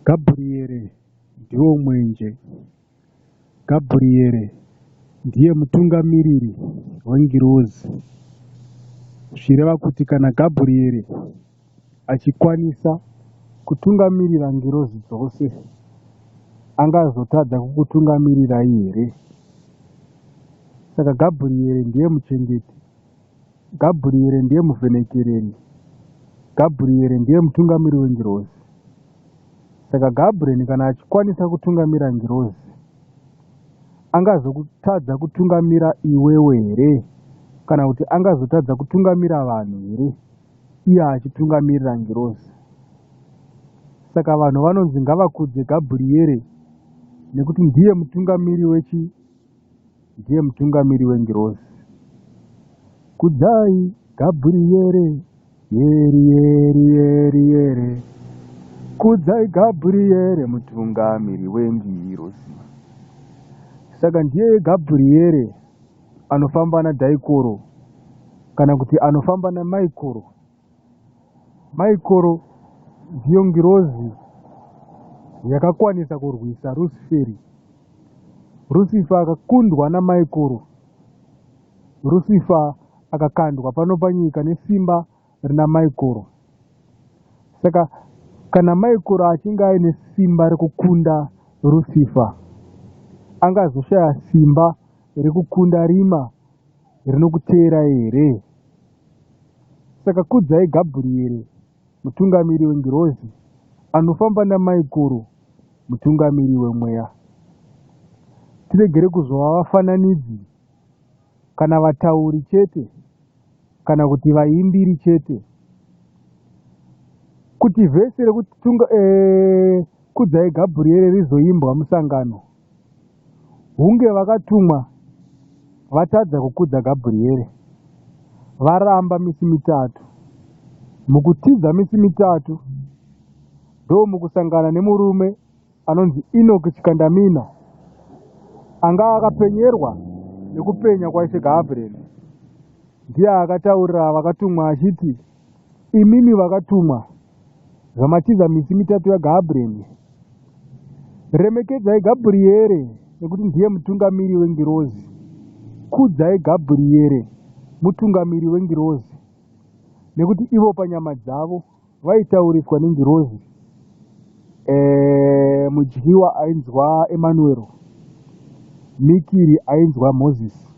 Gabhuriyere ndiwo mwenje. Gabhuriyere ndiye mutungamiriri wengirozi. Zvichireva kuti kana Gabhuriyere achikwanisa kutungamirira ngirozi dzose, angazotadza kukutungamirirai here? Saka Gabhuriyere ndiye muchengeti. Gabhuriyere ndiye muvhenekereri. Gabhuriyere ndiye mutungamiri wengirozi. Saka Gabhureni kana achikwanisa kutungamira ngirozi, angazotadza kutungamira iwewe here? Kana kuti angazotadza kutungamira vanhu here iye achitungamirira ngirozi? Saka vanhu vanonzi ngavakudze Gabhuriyere nekuti ndiye mutungamiri wechi ndiye mutungamiri wengirozi. Kudzai Gabhuriyere, yeri yeri yeri yere. Kudzai Gabhuriyere mutungamiri wengirozi. Saka ndiye Gabhuriyere anofamba naDhaikoro kana kuti anofamba naMaikoro. Maikoro ndiyo ngirozi yakakwanisa kurwisa Rusiferi. Rusifa akakundwa naMaikoro. Rusifa akakandwa pano panyika nesimba rina Maikoro. Saka kana Maikoro achinge aine simba rekukunda Rusifa, angazoshaya simba rekukunda rima rinokuteerai here? Saka kudzai Gabhurieri, mutungamiri wengirozi, anofamba naMaikoro, mutungamiri wemweya. Tiregere kuzova vafananidzi kana vatauri chete kana kuti vaimbiri chete. Kuti vhesi rekuti tunga, e, kudzai Gabhurieri rizoimbwa musangano, hunge vakatumwa vatadza kukudza Gabhurieri, varamba misi mitatu. Mukutiza misi mitatu ndomukusangana nemurume anonzi Enoki Chikandamina anga akapenyerwa nekupenya kwaIshe Gabriel. Ndiye akataurira vakatumwa achiti, Imimi vakatumwa, zvamatiza misi mitatu yaGabriel, remekedzai Gabriere nekuti ndiye mutungamiri wengirozi. Kudzai Gabriere mutungamiri wengirozi nekuti ivo panyama dzavo vaitauriswa nengirozi. E, mudyiwa ainzwa Emanuero, Mikiri ainzwa Mozisi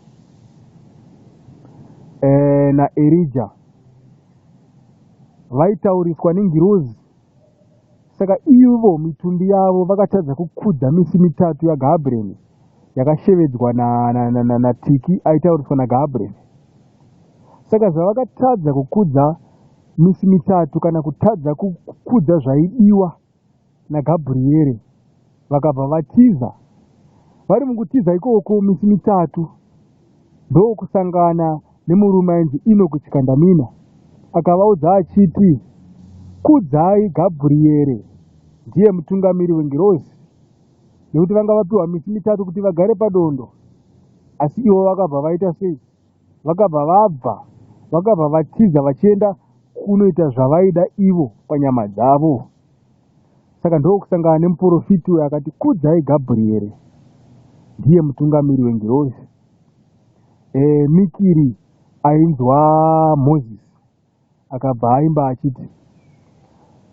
e, naErija vaitauriswa nengirozi. Saka ivo mitumbi yavo vakatadza kukudza misi mitatu yaGabriel yakashevedzwa naTiki na, na, na aitauriswa naGabriel. Saka zvavakatadza kukudza misi mitatu kana kutadza kukudza zvaidiwa naGabhuriere vakabva vatiza. Vari mukutiza ikoko misi mitatu ndokusangana nemurume ainzi Enoki Chikandamina akavaudza achiti, Kudzai Gabhuriere, ndiye mutungamiri wengirozi, nekuti vanga vapiwa misi mitatu kuti vagare padondo, asi ivo vakabva vaita sei? Vakabva vabva, vakabva vatiza vachienda kunoita zvavaida ivo panyama dzavo. Saka ndokusangana nemuporofiti uyo akati, Kudzai Gabhurieri, ndiye mutungamiri wengirozi. E, Mikiri ainzwa Mozisi akabva aimba achiti,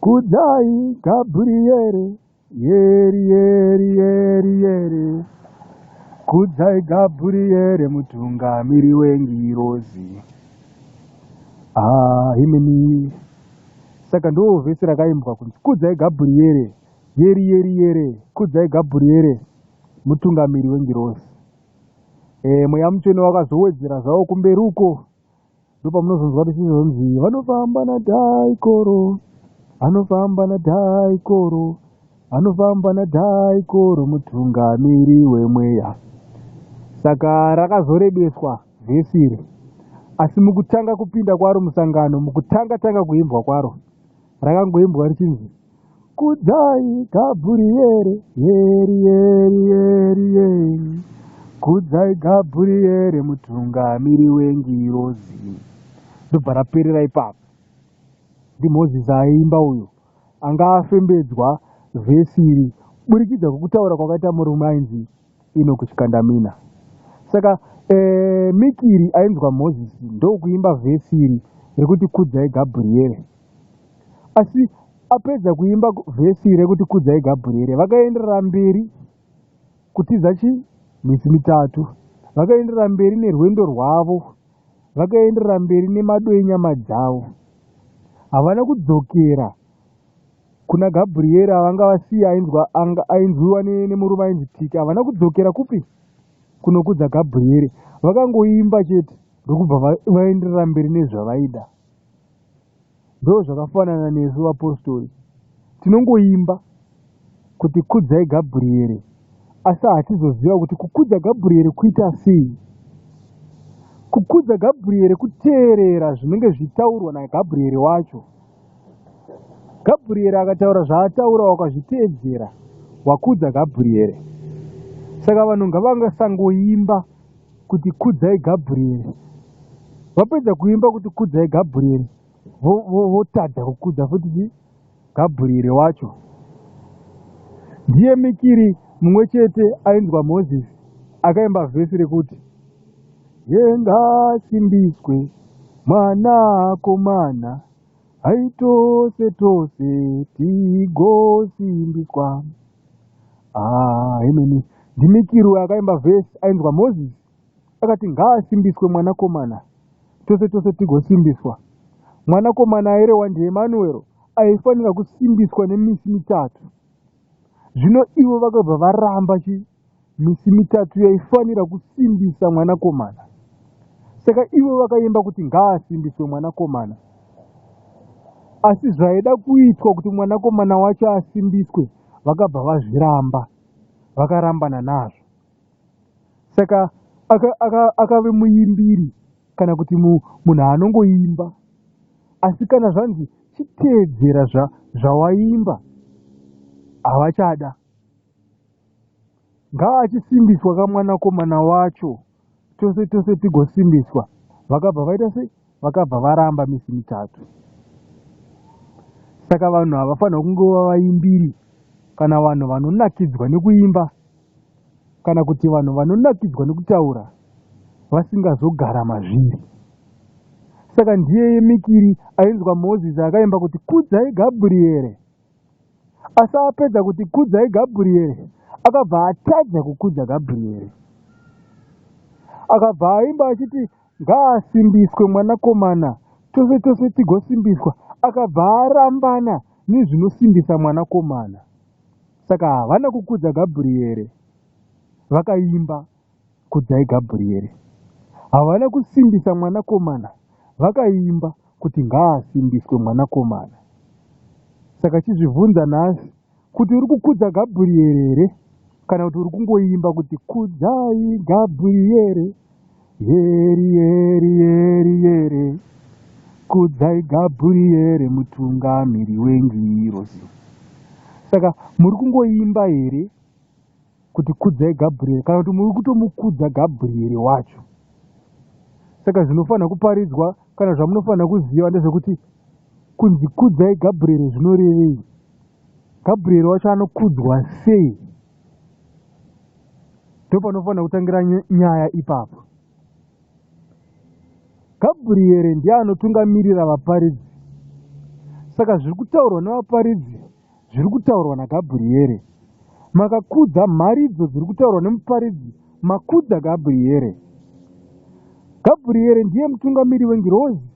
Kudzai Gabhurieri, yeri yeri yeri yeri, kudzai Gabhurieri mutungamiri wengirozi. Ah, himini. Saka ndo vhesi rakaimbwa kunzi kudzai Gabhuriere, yeri yeri yere, kudzai Gabhuriere mutungamiri wengirozi. E, mweya mutsvene wakazowedzera zvawo kumberi uko ndopamunozonzwa tichizonzi vanofamba nadhaikoro vanofamba nadhaikoro vanofamba nadhaikoro mutungamiri wemweya saka rakazorebeswa vhesi iri asi mukutanga kupinda kwaro musangano mukutanga tanga kuimbwa kwaro rakangoimbwa richinzi Kudzai Gabhuriere, yeri yeri yeri yeri. Kudzai Gabhuriere mutungamiri wengirozi. Ndobva raperera ipapo. NdiMozisi aiimba uyu anga afembedzwa vhesi iri kuburikidza kwekutaura kwakaita murume ainzi Enoki Chikandamina. Saka e, Mikiri ainzwa Mozisi ndokuimba vhesi iri rekuti kudzai Gabriere. Asi apedza kuimba vhesi rekuti kudzai Gabriere, vakaenderera mberi kutiza chi misi mitatu. Vakaenderera mberi nerwendo rwavo, vakaenderera mberi nemado enyama dzavo. Havana kudzokera kuna Gabrieri avanga vasiya ainzwa anga ainzwiwa nemurume ainzi Tiki. Havana kudzokera kupi? Kunokudza Gabrieri. Vakangoimba chete ndokubva vaenderera mberi nezvavaida. Ndozvakafanana nesu vapostori. Tinongoimba kuti kudzai Gabrieri asi hatizoziva kuti kukudza Gabrieri kuita sei. Kukudza Gabrieri kuteerera zvinenge zvichitaurwa naGabrieri wacho. Gabrieri akataura zvaataura wakazviteedzera wakudza Gabrieri. Saka vanhu ngavangasangoimba kuti kudzai Gabrieri. Vapedza kuimba kuti kudzai Gabrieri votadza kukudza futi chi Gabrieri wacho. Ndiye Mikiri mumwe chete ainzwa Mozisi akaimba vhesi rekuti Yengasimbiswe mwanakomana Hai tose tose tigosimbiswa. Ah, imimi ndimikirwe akaimba vhesi ainzwa Moses akati ngaasimbiswe mwanakomana tose tose tigosimbiswa. Mwanakomana airewa ndiEmanuero aifanira kusimbiswa nemisi mitatu. Zvino ivo vakabva varamba chi Misi mitatu yaifanira kusimbisa mwanakomana. Saka ivo vakaimba kuti ngaasimbiswe mwanakomana. Asi zvaida kuitwa kuti mwanakomana wacho asimbiswe vakabva vazviramba, vakarambana nazvo. Saka akave aka, aka muimbiri kana kuti munhu anongoimba. Asi kana zvanzi chiteedzera zvawaimba havachada. Ngaachisimbiswa ka mwanakomana wacho tose tose tigosimbiswa. Vakabva vaita sei? Vakabva varamba misi mitatu. Saka vanhu havafanirwa kungova vaimbiri kana vanhu vanonakidzwa nekuimba kana kuti vanhu vanonakidzwa nekutaura vasingazogara mazviri. Saka ndiyeye Mikiri ainzwa Mozisi akaimba kuti kudzai Gabriere. Asi apedza kuti kudzai Gabrieri, akabva atadza kukudza Gabrieri. Akabva aimba achiti ngaasimbiswe mwanakomana, tose tose tigosimbiswa. Akabva arambana nezvinosimbisa mwanakomana. Saka havana kukudza Gabrieri, vakaimba Kudzai Gabrieri. Havana kusimbisa mwanakomana, vakaimba kuti ngaasimbiswe mwanakomana. Saka chizvibvunza nhasi kuti uri kukudza Gabrieri here kana kuti uri kungoimba kuti kudzai Gabrieri, yeri yeri yeri yeri, kudzai Gabrieri mutungamiri wengirozi. Saka muri kungoimba here kuti kudzai Gabrieri kana kuti muri kutomukudza Gabrieri wacho. Saka zvinofanira kuparidzwa kana zvamunofanira kuziva ndezvekuti kunzi kudzai Gabrieri zvinorevei? Gabrieri wacho anokudzwa sei? Ndopanofanira kutangira nyaya ipapo. Gabrieri ndiye anotungamirira vaparidzi. Saka zviri kutaurwa nevaparidzi zviri kutaurwa naGabriere. Makakudza mharidzo dziri kutaurwa nemuparidzi, makudza Gabriere. Gabriere ndiye mutungamiri wengirozi,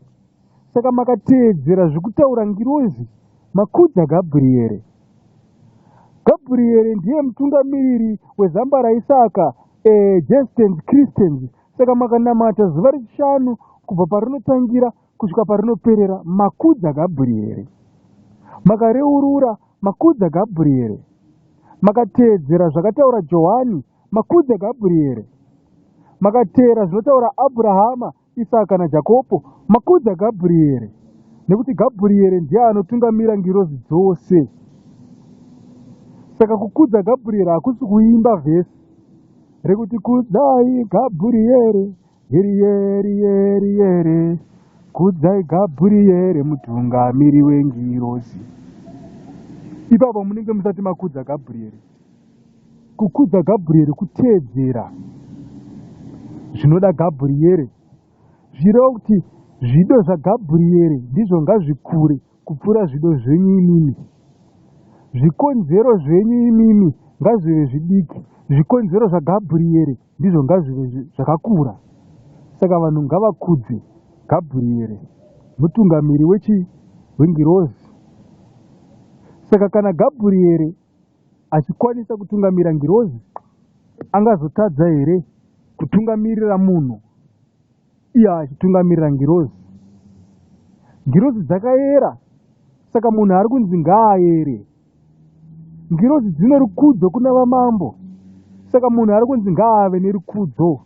saka makateedzera zviri kutaura ngirozi, makudza Gabriere. Gabriere ndiye mutungamiriri wezamba raIsaka, eh, Jestens Christians, saka makanamata zuva rechishanu kubva parinotangira kusvika parinoperera makudza Gabrieri. Makareurura makudza Gabrieri. Makateedzera zvakataura Johani makudza Gabrieri. Makateera zvinotaura Abrahama, Isaka naJakobo makudza Gabrieri. Nekuti Gabrieri ndiye anotungamira ngirozi dzose. Saka kukudza Gabrieri hakusi kuimba vhesi rekuti kudzai Gabrieri Yeri yeri yere, kudzai Gabriere mutungamiri wengirozi. Ipapo munenge musati makudza Gabrieri. Kukudza Gabrieri kuteedzera zvinoda Gabrieri. Zvichireva kuti zvido zvaGabrieri ndizvo ngazvikure kupfuura zvido zvenyu imimi. Zvikonzero zvenyu imimi ngazvive zvidiki, zvikonzero zvaGabrieri ndizvo ngazvive zvakakura. Saka vanhu ngavakudze Gabrieri, mutungamiri wechii? Wengirozi. Saka kana Gabrieri achikwanisa kutungamira ngirozi, angazotadza here kutungamirira munhu iye achitungamirira ngirozi? Ngirozi dzakayera, saka munhu ari kunzi ngaayere. Ngirozi dzine rukudzo kuna vamambo, saka munhu ari kunzi ngaave nerukudzo.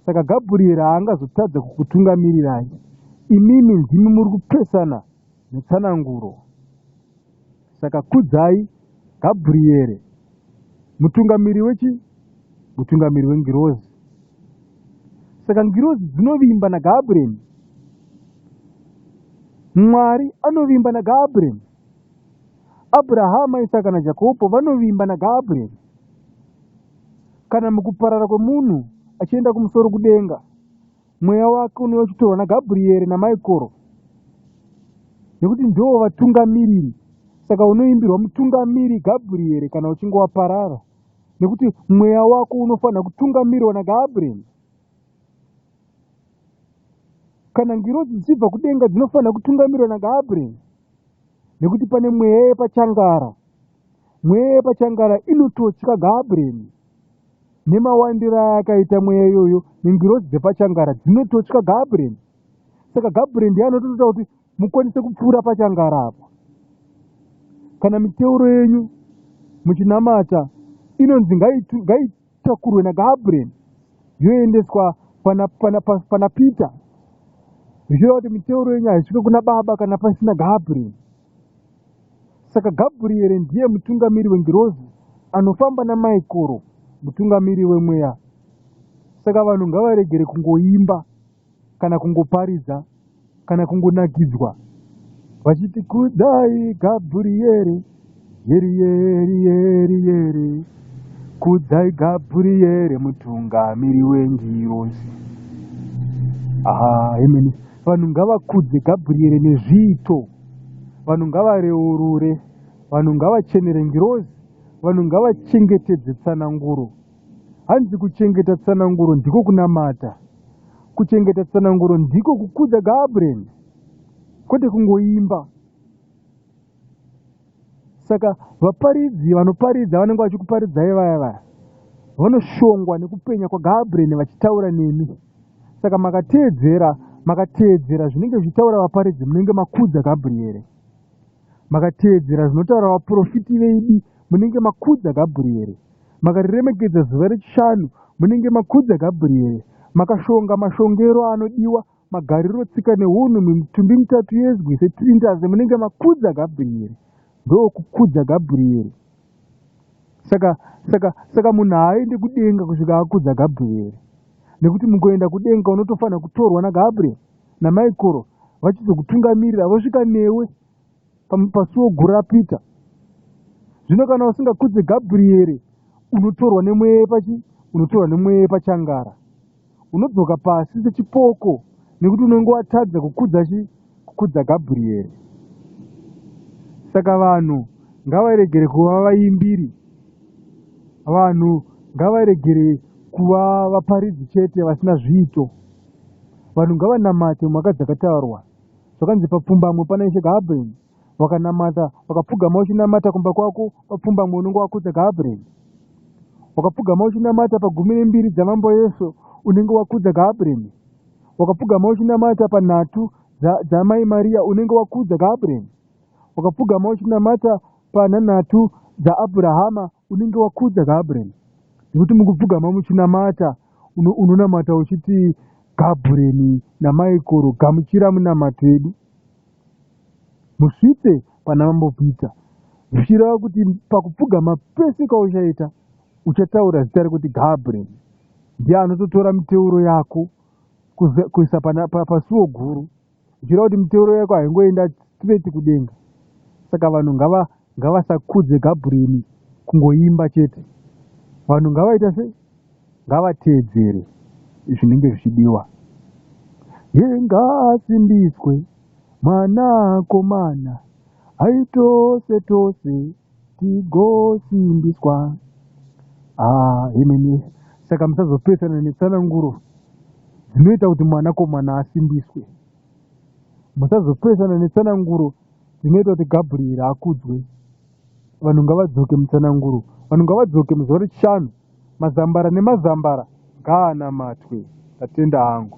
Saka Gabrieri haangazotadza kukutungamirirai. Imimi ndimi muri kupesana netsananguro. Saka kudzai Gabriere, mutungamiri wechi? Mutungamiri wengirozi. Saka ngirozi dzinovimba naGabrieri. Mwari anovimba naGabrieri. Abrahama, Isaka naJakobo vanovimba naGabrieri. Kana mukuparara kwemunhu achienda kumusoro kudenga, Mweya wake unouya uchitorwa naGabrieri naMaikoro nekuti ndivo vatungamiriri. Saka unoimbirwa mutungamiri Gabrieri kana uchinge waparara nekuti mweya wako unofanira kutungamirwa naGabrieri. Kana ngirozi dzichibva kudenga dzinofanira kutungamirwa naGabrieri nekuti pane mweya yepachangara. Mweya yepachangara inototya Gabrieri. Nemawandiro ayakaita mweya iyoyo nengirozi dzepachangara dzinototya Gabriel. Saka Gabriel ndiye anotoita kuti mukwanise kupfuura pachangara apo. Kana miteuro yenyu muchinamata inonzi ngaitakurwe naGabriel yoendeswa pana, pana, pana, pana Peter zvichireva kuti miteuro yenyu haisvike kuna baba kana pasina Gabriel. Saka Gabrieri ndiye mutungamiri wengirozi anofamba naMaikoro mutungamiri wemweya. Saka vanhu ngavaregere kungoimba kana kungoparidza kana kungonakidzwa vachiti kudzai Gabrieri yeri yeri yeri yeri kudzai Gabrieri mutungamiri wengirozi. Aha, amen. Vanhu ngavakudze Gabrieri nezviito. Vanhu ngavareurure, vanhu ngavachenere ngirozi, vanhu ngavachengetedze tsananguro. Hanzi kuchengeta tsananguro ndiko kunamata. Kuchengeta tsananguro ndiko kukudza Gabriel, kwete kungoimba. Saka vaparidzi vanoparidza vanenge vachikuparidzai vaya vaya vanoshongwa nekupenya kwaGabriel vachitaura nemi. Saka makateedzera makateedzera zvinenge zvichitaura vaparidzi munenge makudza Gabriel. Makateedzera zvinotaura vaprofiti veidi munenge makudza Gabriel. Makariremekedza zuva rechishanu munenge makudza Gabriel. Makashonga mashongero anodiwa magariro tsika nehunhu mitumbi mitatu yezwi seTrinitasi munenge makudza Gabriel. Ndokukudza Gabriel. Saka saka saka munhu haaende kudenga kusvika akudza Gabriel. Nekuti mukuenda kudenga unotofanira kutorwa naGabriel naMaikoro vachizokutungamirira vosvika newe pasuo guru raPeter. Zvino kana usingakudze Gabrieri unotorwa nemweya yepachi unotorwa nemweya yepachangara. Unodzoka pasi sechipoko nekuti unenge watadza kukudza chi kukudza Gabrieri. Saka vanhu ngavaregere kuva vaimbiri. Vanhu ngavaregere kuva vaparidzi chete vasina zviito. Vanhu ngavanamate mhaka dzakataurwa. Zvakanzi papfumbamwe pana Ishe Gabriel. Wakanamata, wakapfugama uchinamata kumba kwako papfumbamwe unenge wakudza Gabriel. Wakapfugama uchinamata pagumi nembiri dzamambo Yesu unenge wakudza Gabriel. Wakapfugama uchinamata panhatu dzamai dza Maria unenge wakudza Gabriel. Wakapfugama uchinamata panhanhatu dzaAbrahama unenge wakudza Gabriel. Nekuti mukupfugama muchinamata unonamata uchiti Gabriel naMaikoro gamuchira munamato yedu. Musvitse pana mambo Peter. Zvichireva kuti pakupfugama pese kauchaita uchataura zita rekuti Gabriel. Ndiye anototora miteuro yako kuisa pasuo guru. Zvichireva kuti miteuro yako haingoenda straight kudenga. Saka vanhu ngava Ngavasakudze Gabhureni kungoimba chete. Vanhu ngavaita sei? Ngavateedzere zvinenge zvichidiwa. Ye ngaasimbiswe mwanakomana hai tose tose tigosimbiswa. Ah, imene saka musazopesana netsananguro dzinoita kuti mwanakomana asimbiswe. Musazopesana netsananguro dzinoita kuti Gabrieri akudzwe. Vanhu ngavadzoke mutsananguro. Vanhu ngavadzoke muzuva rechishanu. Mazambara nemazambara ngaanamatwe. Ndatenda hangu.